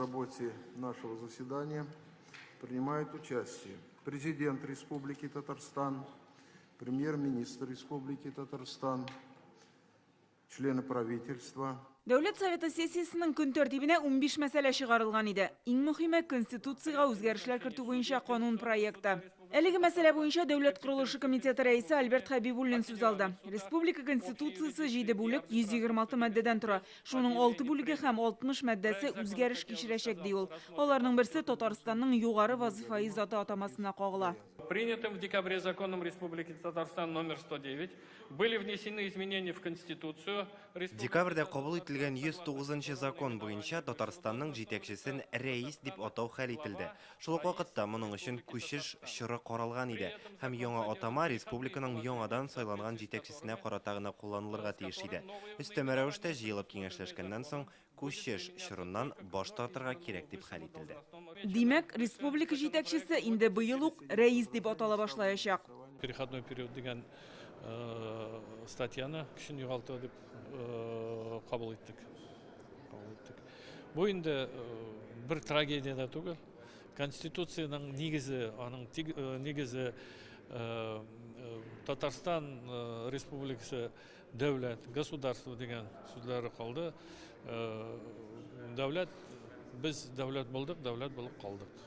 работе нашего заседания принимают участие президент Республики Татарстан, премьер-министр Республики Татарстан, члены правительства. Дәүләт Советы сессиясенең көн тәртибенә 15 мәсьәлә чыгарылган иде. Иң мөһиме, Конституциягә үзгәрешләр кертү буенча канун проекты. Әлеге мәсьәлә буенча Дәүләт корылышы комитеты рәисе Альберт Хәбибуллин сүз алды. Республика Конституциясе җиде бүлек, 126 маддәдән тора. Шуның алты бүлеге һәм 60 маддәсе үзгәреш кичерәчәк, ди ул. Аларның берсе Татарстанның югары вазыйфаи заты атамасына кагыла. Принятым в декабре законом Республики Татарстан номер 109 были внесены изменения в Конституцию Республики Декабрьдә кабул ителгән 109 нчы закон буенча Татарстанның җитәкчесен Рәис дип атау хәл ителде. Шул ук вакытта моның өчен күчеш чоры каралган иде һәм яңа атама республиканың яңадан сайланган җитәкчесенә карата гына кулланылырга тиеш иде. Өстәмә рәвештә җыелып киңәшләшкәннән соң, күчеш чорыннан баш тартырга кирәк дип хәл ителде. Димәк, республика җитәкчесе инде быел ук Рәис дип атала башлаячак. Переходной период дигән статьяны көчен югалта дип кабул иттек. Кабул иттек. Бу инде бер трагедия дә түгел. Конституциянең нигезе, аның нигезе Татарстан Республикасы дәүләт, государство дигән сүзләре калды. Дәүләт, без дәүләт булдык, дәүләт булып калдык.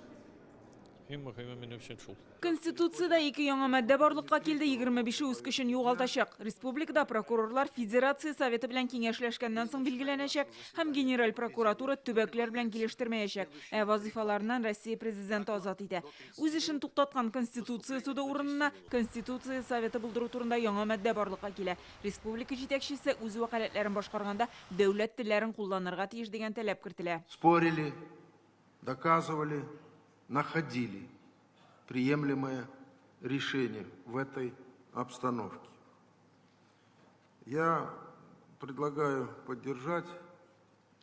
Иң мөһиме минем өчен шул. Конституциядә ике яңа маддә барлыкка килде, 25-е үз көчен югалтачак. Республикада прокурорлар Федерация Советы белән киңәшләшкәннән соң билгеләнәчәк һәм Генераль прокуратура төбәкләр белән килештермәячәк, ә вазыйфаларыннан Россия Президенты азат итә. Үз эшен туктаткан Конституция суды урынына Конституция Советы булдыру турында яңа маддә барлыкка килә. Республика җитәкчесе үз вәкаләтләрен башкарганда дәүләт телләрен кулланырга тиеш дигән таләп кертелә. Спорили, доказывали, находили приемлемое решение в этой обстановке. Я предлагаю поддержать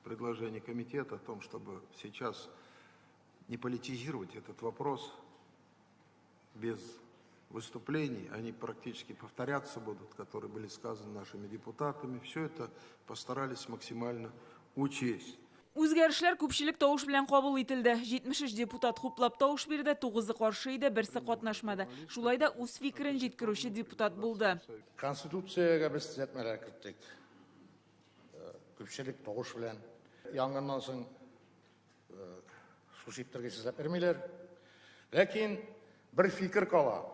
предложение комитета о том, чтобы сейчас не политизировать этот вопрос без выступлений, они практически повторяться будут, которые были сказаны нашими депутатами. Все это постарались максимально учесть. Үзгәрешләр күпчелек тавыш белән кабул ителде. 73 депутат хуплап тавыш бирде, тугызы каршы иде, берсе катнашмады. Шулай да үз фикерен җиткерүче депутат булды. Конституциягә без төзәтмәләр керттек. Күпчелек тавыш белән. Янгыннан соң су сиптергеч эзләп йөрмиләр. Ләкин бер фикер кала.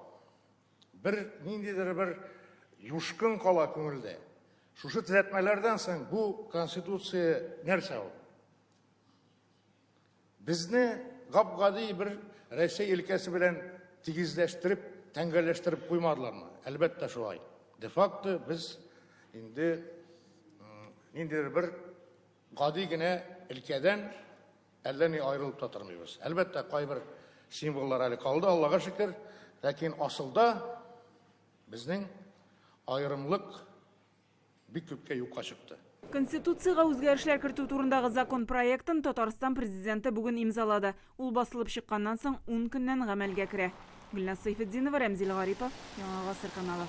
Бер ниндидер бер юшкын кала күңелдә. Шушы төзәтмәләрдән соң бу конституция нәрсә ул? Безне гап-гади бер Рәсәй өлкәсе белән тигезләштереп, тәңгәлләштереп куймадылармы? Әлбәттә шулай. Де-факто без инде ниндидер бер гади генә өлкәдән Әллә ни аерылып та тормыйбыз. Әлбәттә, кайбер символлар әле калды, Аллага шөкер, ләкин асылда безнең аерымлык бик күпкә юкка чыкты. Конституциягә үзгәрешләр кертү турындагы закон проектын Татарстан Президенты бүген имзалады. Ул басылып чыкканнан соң ун көннән гамәлгә керә. Гөлназ Сәйфетдинова, Рәмзил Гарипов, Яңа Гасыр каналы.